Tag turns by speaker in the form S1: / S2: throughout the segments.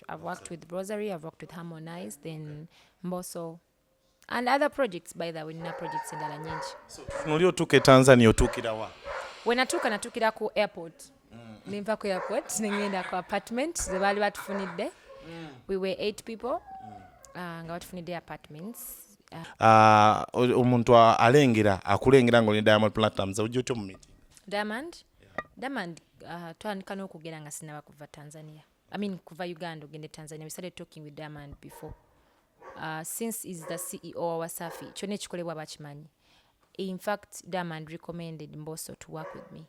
S1: I've worked with Rosary, I've worked with Harmonize, then Mbosso and other projects. By the way, nina projects endala nyingi.
S2: Tunuli otuuka e Tanzania, otuukirawa?
S1: We natuuka, natuukira ku airport. Nenva ku airport nengenda ku apartment ze baali batufunidde. We were eight people, nga batufunidde apartments.
S2: Ah, omuntu alengera, akulengera nga oli Diamond Platnumz, ojja otya omu meeting?
S1: Diamond, twandika n'okugera nga sinaba kuva Tanzania, I mean kuva Uganda ogende Tanzania. We started talking with Diamond before. Since is the CEO wa Wasafi, kyonna ekikolebwa bakimanyi. In fact, Diamond recommended Mbosso to work with me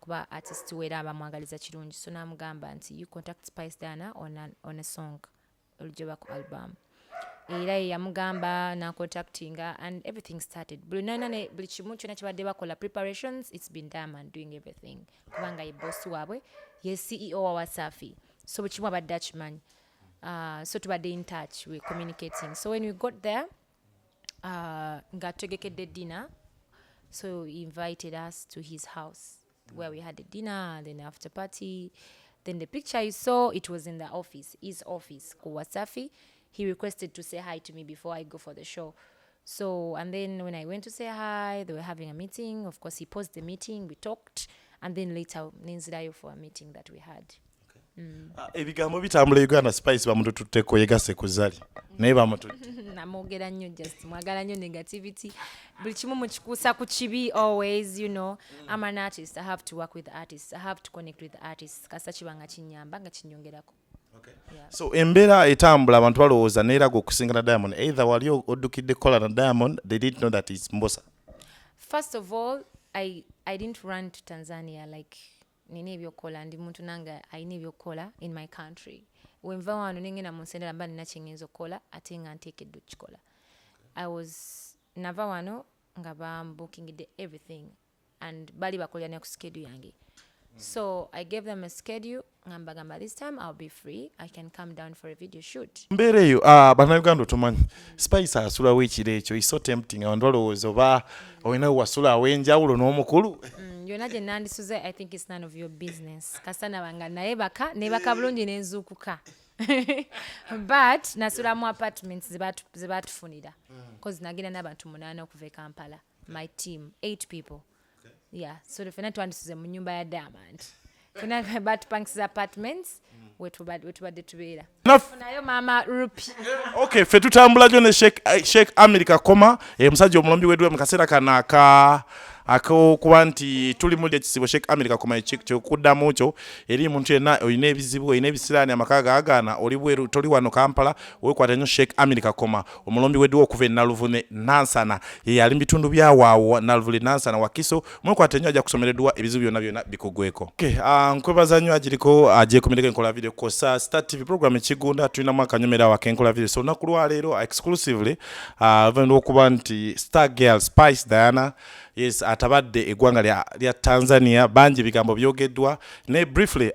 S1: kuba artist we era bamwagaliza kirungi. So namugamba nti, "You contact Spice Diana on a song olujja ku album." Era ye yamugamba nacontactinga and everything started. Buli nana ne buli kimu kyonna kibadde bakola preparations, it's been Diamond doing everything kubanga ye boss waabwe, ye CEO wa Wasafi, so buli kimu abadde akimanyi. So tubadde in touch, we communicating. So when we got there, nga tutegekedde dinner, so he invited us to his house where we had a dinner, then after party. Then the picture you saw, it was in the office, his office ku Wasafi. He requested to say hi to me before I go for the show. So and then when I went to say hi, they were having a meeting. Of course, he paused the meeting, we talked, and then later nenzirayo for a meeting that we had.
S2: Ah, ebigambo bitambula Uganda, Spice bamutututteko, yegase ku Zari, naye bamututte.
S1: Namwogera nnyo, just mwagala nnyo negativity. Buli kimu mukikuusa ku kibi always. I'm an artist, I have to work with artists, I have to connect with artists. Kasita kiba nga kinyamba, nga kinyongerako. Yeah.
S2: So embeera etambula, abantu balowooza neeraga okusingana Diamond, either wali oddukidde kukola na Diamond, they didn't know that is Mbosso.
S1: First of all, I didn't run to Tanzania. Like, nina ebyokukola, ndi muntu nange alina ebyokukola in my country. Wenva wano nengenda mu nsi endala, mba nina kyengenza okukola ate nga nteekeddwa okukikola. I was nava wano nga bambookingidde everything and bali bakolera ne ku schedule yange. So I gave them a schedule nga mbagamba, "This time I'll be free, I can come down for a video shoot."
S2: Mbeera eyo, ah, Bannayuganda otumanyi, Spice asulawo ekiro ekyo is so tempting. Abantu balowooza oba olina wasula aw'enjawulo n'omukulu.
S1: Yonna gye nandisuze, I think it's none of your business. Kasita nabanga naye baka nebaka bulungi nenzuukuka. But nasulamu apartments ze batufunira cause nagenda n'abantu munaana okuva e Kampala, my team, eight people. Yeah, so fena twandisuze mu nyumba ya Diamond. Fena batupangisiza apartments wetubadde tubeera. Nayo maama Rupi.
S2: Okay, ffe tutambula gyo ne Sheikh Amiri Kakoma, musajja omulombi weddwa mu kaseera kano aka akokuba nti tuli muli ekisibo. Sheikh Amiri Kakoma, kyokuddamu kyo eri muntu yenna olina ebizibu, olina ebisiraani, amaka gaagaana, oli bweru, toli wano Kampala, weekwata nnyo Sheikh Amiri Kakoma, omulombi weddwa okuva e Naluvune Nansana. Ye ali mu bitundu byawaawo Naluvule, Nansana, Wakiso. Mwekwata nnyo, ajja kusomereddwa, ebizibu byonna byonna bikugweko. Okay, nkwebaza nnyo agiriko agyekumireko enkola video kosa Star TV program Ekigunda. Tulinamu akanyomero awo ak'enkola video. So olunaku lwaleero exclusively, oluvannyuma lw'okuba nti star girl Spice Diana, yes, atabadde eggwanga lya Tanzania, bangi ebigambo byogeddwa, ne briefly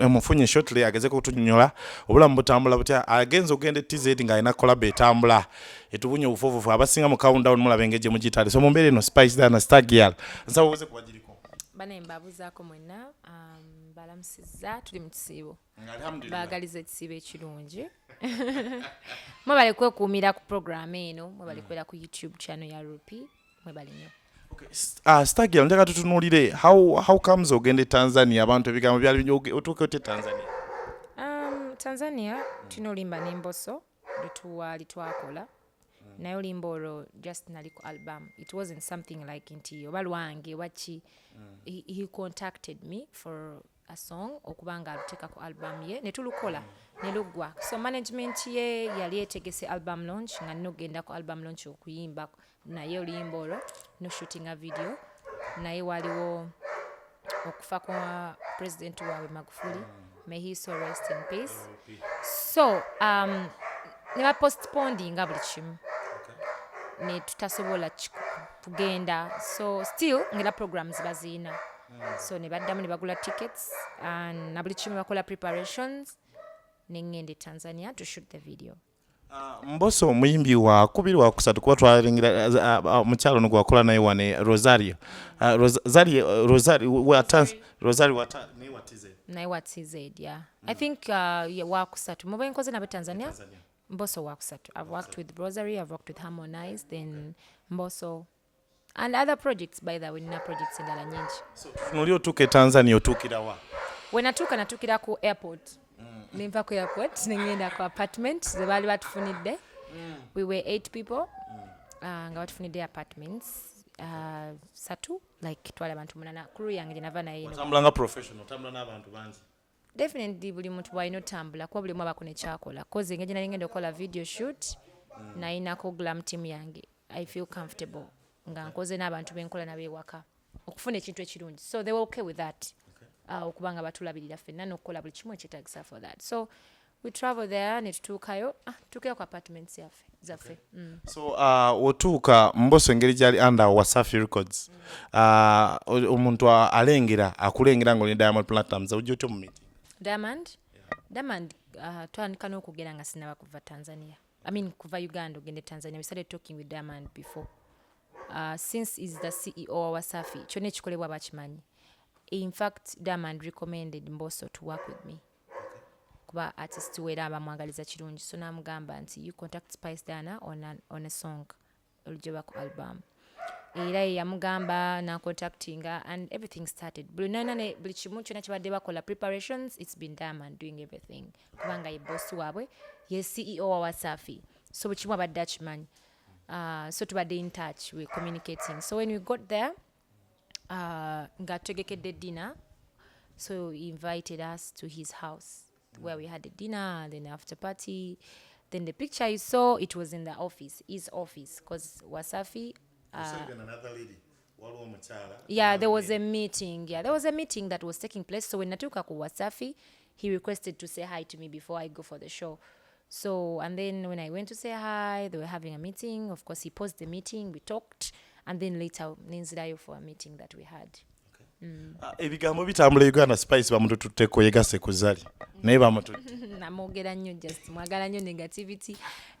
S2: mufunye shortly agezeko okutunyonyola obulamu butambula butya. Agenza okugenda e TZ ng'alina collabo etambula etubunya obufuufufu, abasinga mu countdown mulaba engeri gye mugitale. So mu mbeera eno, Spice Diana, star girl, nsaba obuze kubagiriko.
S1: Banaye mbabuuzaako mwenna, balamusizza, tuli mu kisiibo, baagaliza ekisiibo ekirungi. Mwebale kwekuumira ku program eno, mwebale kubeera ku YouTube channel ya Rupi, mwebale nnyo.
S2: Star girl, njagala tutunuulire how comes ogenda e Tanzania. Abantu ebigambo byali, otuuke otya e Tanzania?
S1: Tanzania tulina oluyimba n'Embosso lwetuwaali twakola, naye oluyimba olwo just nali ku album. It wasn't something like nti oba lwange oba ki. He contacted me for a song okuba nga aluteeka ku album ye, ne tulukola ne luggwa. So management ye yali etegese album launch, nga nina okugenda ku album launch okuyimba naye oluyimba olwo no shootinga video. Naye waliwo okufa kwa president waabwe Magufuli, may he so rest in peace. So ne bapostpondinga buli kimu ne tutasobola kugenda. So still ngera programs baziina, so ne baddamu ne bagula tickets and na buli kimu, bakola preparations, ne ŋŋenda e Tanzania to shoot the video.
S2: Mbosso omuyimbi wa kubiri wa kusatu kuba twalingira mukyalo ono gwakola naye wane Rosario. Rosario, Rosario wa Rosario wa naye wa TZ.
S1: Naye wa TZ, yeah. I think yeah, wakusatu muba nkoze nabe Tanzania, Tanzania. Mbosso wakusatu. I've worked with Rosary, I've worked with Harmonize, then Mbosso and other projects. By the way, nina projects endala nyingi.
S2: So tutunulire otuuka e Tanzania, otuukira wa?
S1: We natuuka, natuukira ku airport. Nenva ku airport nengenda ku apartment ze baali batufunidde. We were eight people, nga batufunidde apartments satu, like twali abantu munana, crew yange gye nava naye eno.
S2: Otambula nga professional, otambula n'abantu bangi.
S1: Definitely, buli muntu bwalina otambula kuba buli omu abako nekyakola, 'cause engeri gye nali ngenda okukola video shoot, nayinako glam team yange. I feel comfortable nga nkoze n'abantu benkola nabo ewaka okufuna ekintu ekirungi, so they were okay with that, okuba nga batulabirira ffenna n'okukola buli kimu ekyetagisa for that. So we travel there ne tutuukayo, tutuukayo ku apartments yaffe zaffe.
S2: So otuuka, Mbosso engeri gyali under Wasafi Records, omuntu alengera akulengera nga oli Diamond Platnumz, ojja otya mu meeting?
S1: Diamond, twandika n'okwogera nga sinaba kuva Tanzania, I mean kuva Uganda ogende Tanzania. We started talking with Diamond before. Since is the CEO wa Wasafi, kyonna ekikolebwa bakimanyi. In fact, Diamond recommended Mbosso to work with me kuba artist we era abamwagaliza kirungi, so namugamba nti, "You contact Spice Diana on a song olujja ku album." Era ye yamugamba nacontactinga and everything started. Buli nana ne buli kimu kyonna kibadde bakola preparations, it's been Diamond doing everything kubanga ye boss waabwe, ye CEO wa Wasafi, so buli kimu abadde akimanyi. So tubadde in touch, we communicating. So when we got there, nga tutegekedde dinner, so he invited us to his house where we had a dinner, then after party. Then the picture you saw, it was in the office, his office, because Wasafi yeah, there was a meeting. Yeah, there was a meeting that was taking place. So when natuka ku Wasafi, he requested to say hi to me before I go for the show. So and then when I went to say hi, they were having a meeting. Of course, he paused the meeting, we talked, and then later nenzirayo for a meeting that we had.
S2: Ah, ebigambo bitambula Uganda, Spice bamutututteko, yegase ku Zari, naye bamututte.
S1: Namwogera nnyo, just mwagala nnyo negativity,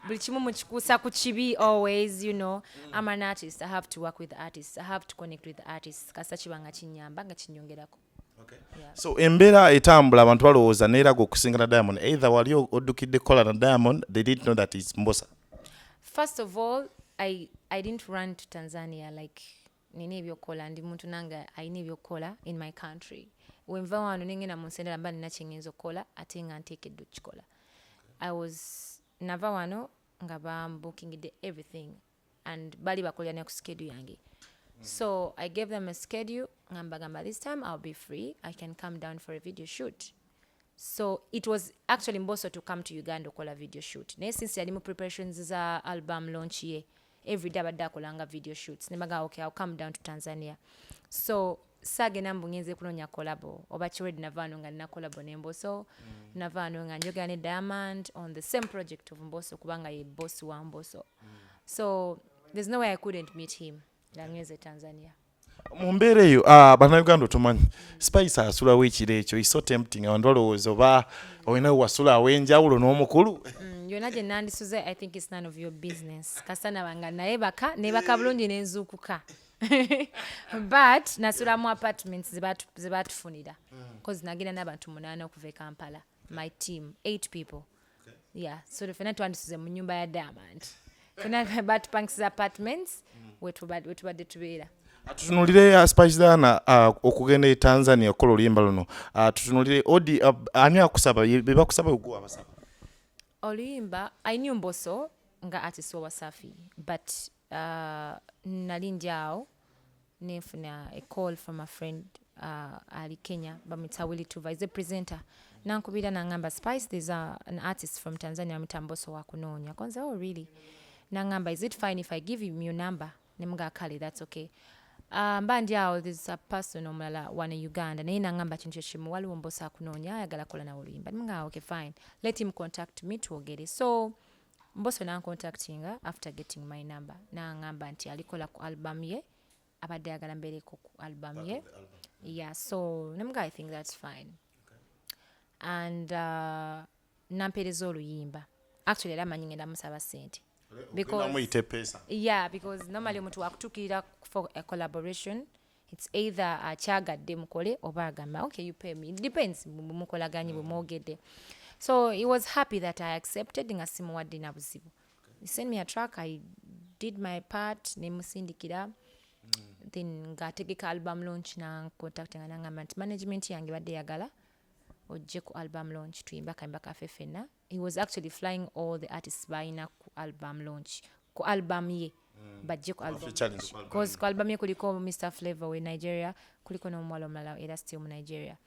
S1: buli kimu mukikuusa ku kibi always. I'm an artist, I have to work with artists, I have to connect with artists, kasita kiba nga kinyamba nga kinyongerako. Yeah.
S2: So embeera etambula, abantu balowooza neeraga okusingana Diamond, either wali oddukidde kukola na Diamond, they didn't know that is Mbosso.
S1: First of all, I didn't run to Tanzania. Like, nina ebyokukola, ndi muntu nange alina ebyokukola in my country. Wenva wano nengenda mu nsi endala, mba nina kyengenza okukola ate nga nteekeddwa okukikola. I was nava wano nga bambookingidde everything and bali bakolera ne ku schedule yange. So I gave them a schedule nga mbagamba, "This time I'll be free, I can come down for a video shoot." So it was actually Mbosso to come to Uganda okola video shoot, naye since yali mu preparations za album launch ye, everyday abadde akolanga video shoots, nembaga, "Okay, I'll come down to Tanzania." So saagenda mbu ngenze kunoonya collabo oba kiwedi. Navaano nga nina collabo ne Mbosso, navaano nga njogera ne Diamond on the same project of Mbosso kubanga ye boss wa Mbosso. So there's no way I couldn't meet him nga ngenze Tanzania.
S2: Mu mbeera eyo, ah, bannayuganda otumanyi, Spice asulawo ekiro ekyo is so tempting, abantu balowooza oba olina wasula aw'enjawulo n'omukulu.
S1: Yonna gye nandisuze, I think it's none of your business. Kasita nabanga naye baka nebaka bulungi nenzuukuka, but nasulamu apartments ze batufunira cause nagenda n'abantu munaana okuva e Kampala, my team, eight people. Yeah, so fena twandisuze mu nyumba ya Diamond, fena batupangisiza apartments wetubadde tubeera.
S2: Tutunulire Spice Diana, okugenda e Tanzania okukola oluyimba luno. Tutunulire odi, ani akusaba? Be bakusaba, ogwo abasaba?
S1: Oluyimba, I knew Mbosso nga artist wa Wasafi, but nali ndi awo nenfuna a call from a friend, ali Kenya, bamwita Willy Tuva, is a presenter. Nankubira nangamba, "Spice, there's an artist from Tanzania bamwita Mbosso wakunoonya." Konze, "Oh, really?" Nangamba, "Is it fine if I give him your number?" Nemuga, "Kale, that's okay." Mba ndi awo, there's a person omulala wano e Uganda naye nangamba kintu ekimu, waliwo Mbosso akunoonya, ayagala kola nawe oluyimba. Nemuga, "Okay, fine, let him contact me twogere." So Mbosso nancontactinga after getting my number, nangamba nti alikola ku album ye, abadde ayagala mbeereko ku album ye. Yeah, so nemuga, "I think that's fine." And nampeereza oluyimba. Actually era amanyi ngenda musaba sente.
S2: Ogenda muyita epeesa.
S1: Yeah, because normally omuntu wakutuukirira for a collaboration, it's either akyagadde mukole oba agamba, "Okay, you pay me." It depends mukolaganye bwe mwogedde. So he was happy that I accepted nga simuwadde na buzibu. He sent me a track, I did my part, nemusindikira. Then ng'ategeka album launch, nancontacta nga nangamba nti management yange badde yagala ojje ku album launch tuyimbe akayimba kaffe ffenna. He was actually flying all the artists balina ku album launch, ku album ye, bajje ku album.
S2: Featuring ku album.
S1: Cause ku album ye kuliko Mr Flavor we Nigeria, kuliko n'omuwala omulala era still mu Nigeria,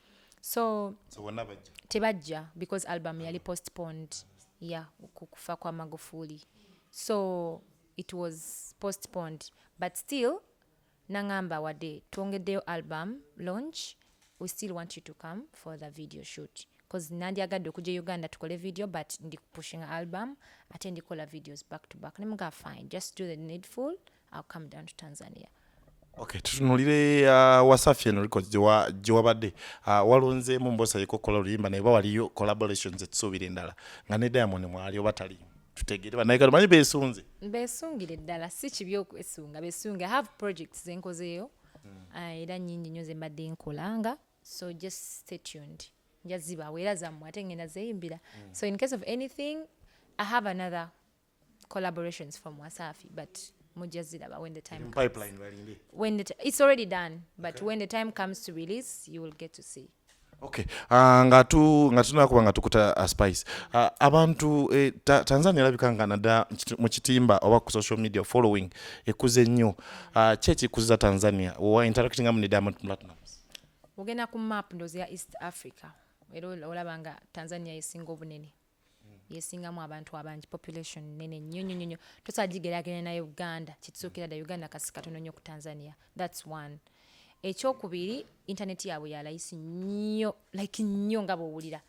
S1: so
S2: So bonna bajja?
S1: Tebajja because album yali postponed, yeah, ku kufa kwa Magufuli, so it was postponed. But still nangamba wadde twongeddeyo album launch, we still want you to come for the video shoot, cause nandyagadde okujja e Uganda tukole video, but ndi pushing album ate ndikola videos back to back. Nemuga, "Fine, just do the needful, I'll come down to Tanzania."
S2: Okay, tutunulire Wasafi eno records gye wabadde walonzeemu Mbosso yeko okukola oluyimba, naye waliyo collaborations etusuubira endala nga ne Diamond mwali oba taliimu? Tutegere bannayuganda, manyi beesunze.
S1: Besungire ddala, si kibi okwesunga, besunge. I have projects zenkozeeyo era nyingi nnyo ze mbadde nkolanga, so just stay tuned, nja zibaawo era zammwe ate ngenda zeeyimbira. So in case of anything, I have another collaborations from Wasafi, but mujja ziraba when the time comes.
S2: Pipeline, balinde.
S1: When it's already done, but when the time comes to release, you will get to see.
S2: Okay, nga tunakuba nga tukuta Spice, abantu Tanzania erabika nga naddala mu kitimba oba ku social media following ekuze nnyo. Ki ekikuziza Tanzania owa interactingamu ne Diamond Platnumz?
S1: Ogenda ku map ndowooza ya East Africa, era olaba nga Tanzania yesinga obunene, yesingamu abantu abangi, population nene nnyo nnyo nnyo, tosobola gigeraageranya na Uganda. Kitusookera dda, Uganda kasi katono nnyo ku Tanzania. That's one. Ekyokubiri, internet yaabwe ya layisi nnyo, like nnyo, nga bwowulira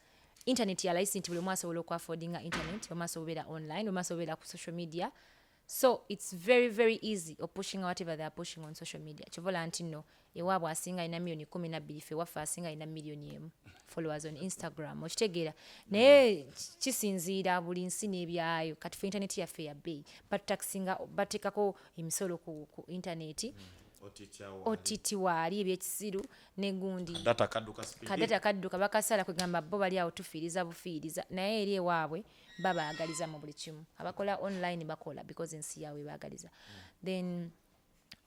S1: internet ya layisi nti buli omu asobola okuaffordinga internet, omu asobola obeera online, omu asobola obeera ku social media. So it's very very easy opushing whatever they are pushing on social media. Kyova olaba nti nno ewaabwe asinga alina miliyoni 12, ffe ewaffe asinga alina miliyoni 1 followers on Instagram, okitegeera? Naye kisinziira buli nsi n'ebyayo. Kati fe internet yaffe ya bbeeyi, batutaxinga, bateekako emisolo ku internet, OTT waali ebyekisiru negundi.
S2: Data kadduka speed.
S1: Kadata kadduka, bakasala, kwegamba bo bali awo tufiiriza bufiiriza, naye eri ewaabwe babaagaliza mu buli kimu. Abakola online bakola because ensi yaabwe ebaagaliza. Then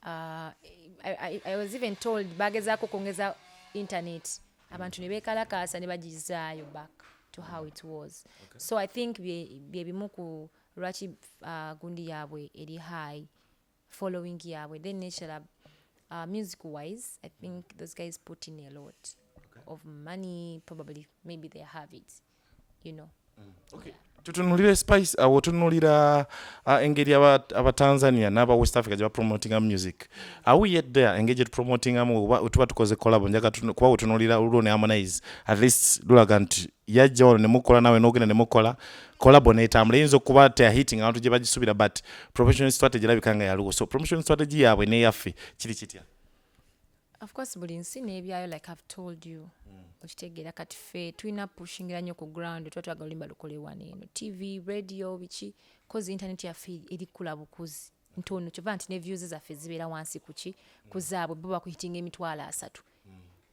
S1: I was even told bagezaako okwongeza internet, abantu ne beekalakaasa ne bagizaayo back to how it was. So I think bye bimu ku lwaki gundi yaabwe eri high, following yaabwe. Then nekirala, music wise, I think those guys put in a lot of money, probably, maybe they have it.
S2: Okay. Tutunulire Spice awo, tutunulira engeri abatanzania n'aba West Africa gye bapromotinga music. Are we yet there, engeri gye tupromotingamu oba tuba tukoze collabo? Njaga kuba wetunulira olwo ne Harmonize, at least lulaga nti yajja wano ne mukola, nawe n'ogenda ne mukola collabo n'etambula. Eyinza okuba teyahiting abantu gye bagisuubira, but promotion strategy erabika nga yaliwo. So promotion strategy yaabwe n'eyaffe kiri kitya?
S1: Of course, buli nsi n'ebyayo, like I've told you, okitegeera? Kati ffe tulina pushingira nnyo ku ground, tuba twagala oluyimba lukole wano eno, TV, radio, biki, cause internet yaffe eri kula bukuzi ntono. Kyova nti ne views zaffe zibeera wansi kuki ku zaabwe, bo bakuhitinga 300,000,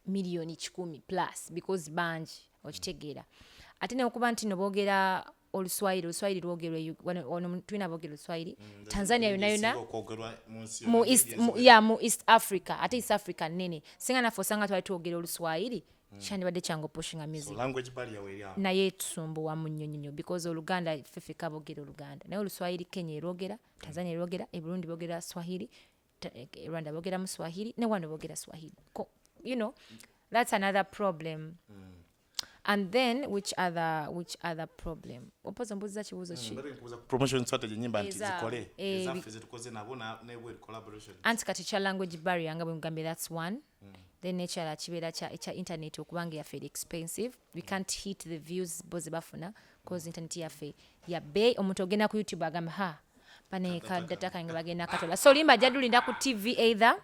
S1: miliyoni 100 plus, because bangi, okitegeera? Ate nekuba nti no boogera Oluswayiri, Oluswayiri lwogerwa wano tulina boogera Oluswayiri Tanzania yonna yonna, mu East Africa. Ate East Africa nene, singa naffe osanga twali twogera Oluswayiri, kyandibadde kyangu pushinga music.
S2: Language barrier weeri awo.
S1: Naye tusumbuwamu nnyo nnyo nnyo because Oluganda ffe ffekka boogera Oluganda, naye Oluswayiri Kenya erwogera, Tanzania erwogera, e Burundi boogera Swahili, Rwanda boogeramu Swahili, ne wano boogera Swahili. That's another problem. And then which other problem? Opoza mbuuziza kibuuzo ki?
S2: Mbadde nkubuuza ku promotion strategy, enyimba nti zikole ezaffe zetukoze nabo nebweru collaboration.
S1: Anti kati kya language barrier nga bwe mugambye, that's one. Then nekirala kibeera ekya internet, okubanga yaffe eri expensive, we can't hit the views bo ze bafuna cause internet yaffe ya bbeeyi. Omuntu ogenda ku YouTube agamba, "Ha, bane kadata kange bagenda katola." So olimba ajja dulinda ku TV either,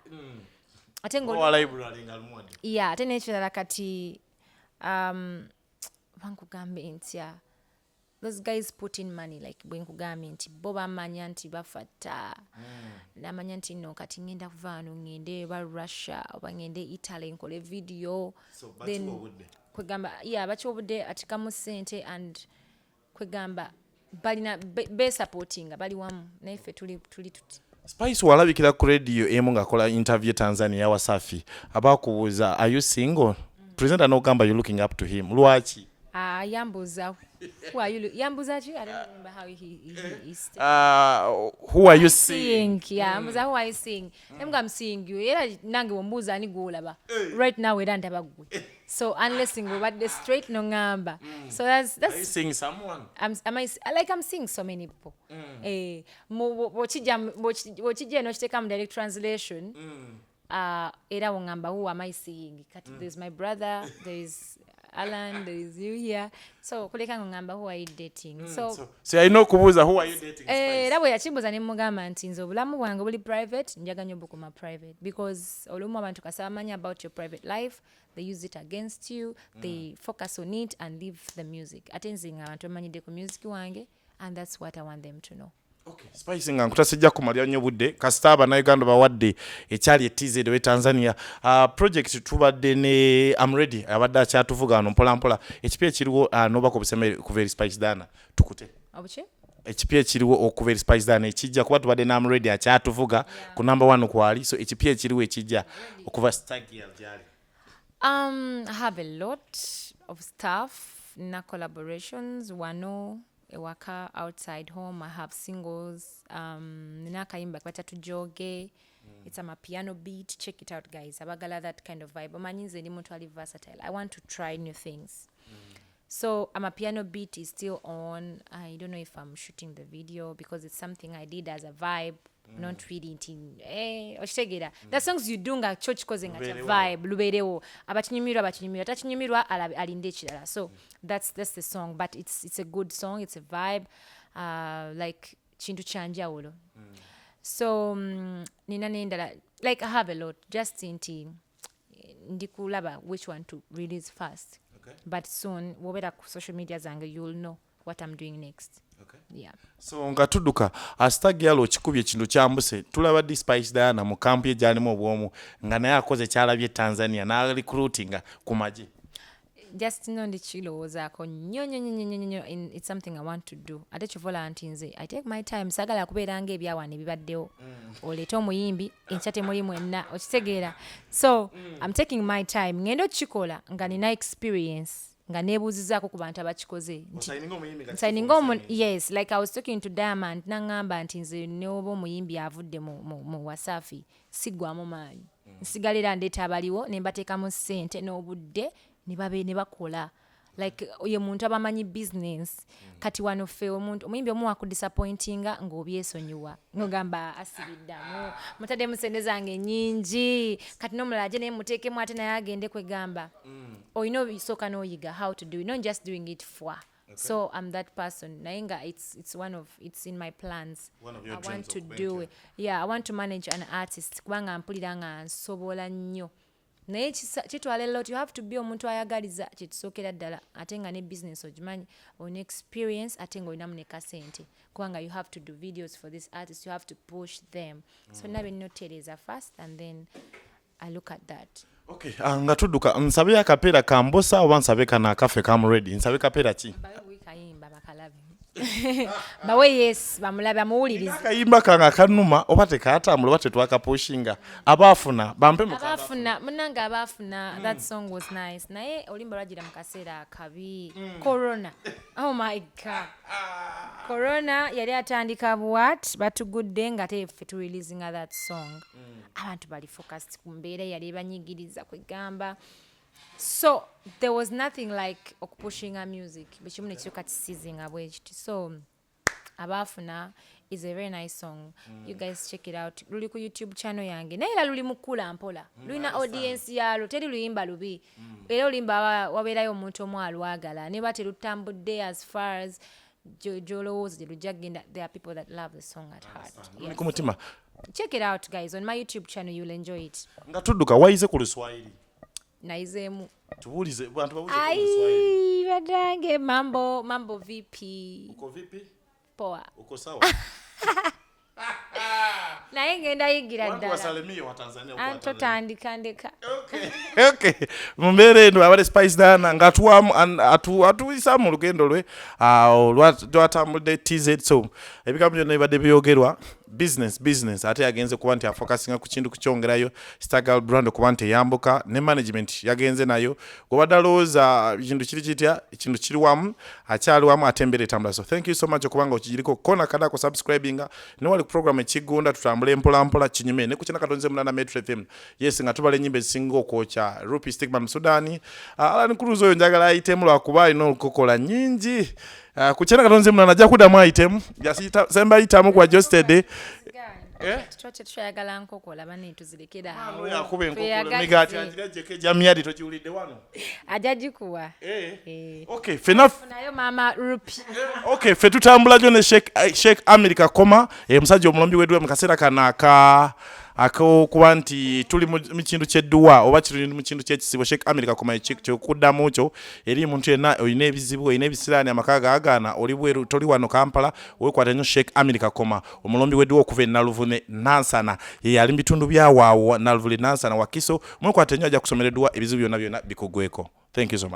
S1: ate nga
S2: owa library nga lumuwadde.
S1: Yeah, ate nekirala kati bankugambe ntya? Those guys put in money, like bwe nkugambye nti bo bamanya nti bafatta, namanya nti no, kati ngenda kuva wano ngende oba Russia oba ngende Italy nkole video.
S2: So,
S1: then
S2: bakiwa obudde.
S1: Kwegamba, yeah, bakiwa obudde, atikamu ssente and kwegamba balina besupportinga, bali wamu, naye ffe tuli tuti.
S2: Spice, walabikira ku radio emu ng'akola interview Tanzania, Wasafi abakubuuza, "Are you single?" Presenter n'ogamba you looking up to him. Lwaki?
S1: Ah, yambuuza, "Who are you yambuuza ki? I don't remember how he
S2: Who are you seeing?
S1: Seeing, yeah. Ambuuza, "Who are you seeing?" Nemuga, "I'm seeing you." Era nange wombuuza ani gwolaba right now, era ndaba gwe. So unless ng'obadde straight noŋŋamba, so
S2: Are you
S1: that's
S2: seeing someone?
S1: Like I'm seeing so many people. Eh, bw'okijja eno okiteeka mu direct translation, era woŋŋamba, "Who am I seeing?" Kati there's my brother, there is Alan, there is you here. So kuleka ng'oŋŋamba, "Who are you dating?" So,
S2: So alina okubuuza, "Who are you dating?"
S1: Eh,
S2: Spice?
S1: Era bwe yakimbuuza ne mugamba nti nze obulamu bwange buli private, njaga nnyo bukuma private, because olumu abantu kasaba bamanyi about your private life, they use it against you, they focus on it and leave the music. Ate nze nga abantu bamanyidde ku music wange, and that's what I want them to know.
S2: Okay. Spice, nga nkutasijja kumalira nnyo budde, kasita Abannayuganda bawadde ekyali e TZ we Tanzania. Project tubadde ne Am Ready abadde akyatuvuga wano mpola mpola. Ekipya ekiriwo, nobaka obusembe kuva eri Spice Diana, tukute.
S1: Obuki?
S2: Ekipya ekiriwo okuva eri Spice Diana ekijja, kuba tubadde ne Am Ready akyatuvuga ku number one kwali, so ekipya ekiriwo ekijja okuva Star Girl gyali?
S1: I have a lot of stuff na collaborations wano ewaka, outside home. I have singles. Nina akayimba kebata Tujoge. It's a piano beat. Check it out, guys, abagala that kind of vibe. Omanyi nze ndi muntu ali versatile. I want to try new things. So amapiano beat is still on. I don't know if I'm shooting the video because it's something I did as a vibe, not really nti, eh, okitegeera, the songs you do nga kyo kikoze nga kya vibe, lubeerewo, abakinyumirwa bakinyumirwa, takinyumirwa alinde ekirala. So that's the song, but it's a good song, it's a vibe, like kintu kyanjawulo. So nina nendala, like I have a lot, just nti ndi kulaba which one to release first. But soon wobeera ku social media zange, you'll know what I'm doing next. Yeah.
S2: So nga tudduka, Star Girl, okikubye ekintu kyambuse. Tulaba di Spice Diana mu kampu ye gyalimu obwomu nga naye akoze kyalabye e Tanzania n'arecruitinga ku magye?
S1: Just no, ndikirowoozaako nnyo nnyo nnyo nnyo nnyo. It's something I want to do. Ate kyova olaba nti nze I take my time, saagala kubeera nga ebyawana ebibaddewo, oleete omuyimbi enkya temuli mwenna, okitegeera? So I'm taking my time, ngenda okukikola nga nina experience, nga neebuuzizaako ku bantu abakikoze nti nsayininga omu. Yes, like I was talking to Diamond, naŋŋamba nti nze neoba omuyimbi avudde mu Wasafi, siggwamu maanyi, nsigala era ndeeta abaliwo ne mbateekamu ssente n'obudde ne babe ne bakola. Like ye muntu abamanyi business. Kati wano ffe omuntu omuyimbi omu wakudisappointinga ng'obyesonyiwa, ng'ogamba asibiddamu, mutaddemu sente zange nyingi, kati n'omulala aje naye muteekemu ate naye agende. Kwegamba olina osooka n'oyiga how to do it, not just doing it for. So I'm that person, naye nga it's one of, it's in my plans.
S2: One of your
S1: I want
S2: dreams
S1: to
S2: okuba
S1: do
S2: entyo.
S1: it. Yeah, I want to manage an artist kubanga mpulira nga nsobola nnyo, naye kitwala a lot. You have to be omuntu ayagaliza kyekisookera ddala, ate nga ne business ogimanyi, olina experience, ate nga olinamu ne kasente, kubanga you have to do videos for this artist, you have to push them. So nina byenotereeza first and then I look at that.
S2: Okay, nga tudduka, nsabe akapeera kambosa oba nsabe kano akaffe Am Ready? Nsabe kapeera ki?
S1: Bawe bwikayimba bakalabe, bawe, yes, bamulabe, bamuwulirize.
S2: Akayimba kange akanuma oba tekatambula oba tetwakapushinga, abaafuna bampe mu
S1: Abaafuna, munange, abaafuna, that song was nice, naye oluyimba lwagira mu kaseera akabi, corona. Oh my God, corona yali atandika bwat, batugudde nga te ffe tureleasinga that song. Abantu bali focused ku mbeera yali ebanyigiriza, kwegamba so there was nothing like okupushinga music, buli kimu nekiryoka kisizinga bwe kiti. So Abaafuna is a very nice song. You guys check it out, luli ku YouTube channel yange, naye era luli mukula mpola, lulina audience yalwo, teri luyimba lubi. Era oluyimba wabeerayo omuntu omu alwagala, neba terutambudde as far as gy'olowooza gye lujja kugenda, there are people that love the song at heart.
S2: Luli
S1: Yes.
S2: ku mutima.
S1: Check it out, guys, on my YouTube channel, you'll enjoy it.
S2: Nga tudduka, wayize ku Luswayiri?
S1: Nayizeemu.
S2: Tubuulize bantu, babuuze mu Swahili.
S1: Ai, badange, mambo mambo vipi?
S2: Uko vipi?
S1: Poa.
S2: Uko sawa?
S1: Naye ngenda yigira
S2: Watu
S1: ddala.
S2: wasalimie wa Tanzania huko wa
S1: Anto
S2: Tanzania.
S1: tandika ndeka.
S2: Okay. Mu mbeera eno abadde Spice Diana ng'atuwamu atuyisa mu lugendo lwe lwatambudde TZ. So ebigambo byonna bibadde byogerwa business business, ate yagenze kuba nti afocusinga ku kintu kukyongerayo Stargirl brand okuba nti eyambuka ne management yagenze nayo. Gwebadde alowooza ekintu kiri kitya, ekintu kiri wamu, akyali wamu, ate embeera etambula. So thank you so much okubanga okigiriko kona kadako subscribinga newali ku program Ekigunda, tutambule mpolampola kinyume ne ku 98 Metro FM. Yes, nga tubala ennyimba ezisinga okwokya. Rupi Stigman Sudani, Alan Cruz oyo njagala ayitemu lwakuba alina olukokola nyingi. Ku 98 ajja kuddamu ayitemu semba ayitamu kwa Josted.
S1: Twakye tukyayagala nkokola bane, tuzirekere awo.
S2: Yakuba enkokolo.
S1: Tweyagalize.
S2: Emigaati agira jeko ejamyadi togiwulidde wano.
S1: Ajja gikuwa.
S2: Eh.
S1: Eh.
S2: Okay, fena
S1: Nayo maama Rupi.
S2: Okay, ffe tutambula gyo ne Sheikh Amir Kakoma, musajja omulombi w'edduwa mu kaseera kano aka akokuba nti tuli mu kintu ky'edduwa oba kiri mu kintu ky'ekisibo. Sheikh Amir Kakoma kyokuddamu kyo eri muntu yenna olina ebizibu, olina ebisiraani, amaka gaagaana, oli bweru, toli wano Kampala, weekwata nnyo Sheikh Amir Kakoma, omulombi w'edduwa okuva e Naluvune Nansana. Ye ali mu bitundu byawaawo Naluvule, Nansana, Wakiso. Mwekwate nnyo, ajja kusomera edduwa, ebizibu byonna byonna bikugweko. Thank you so much.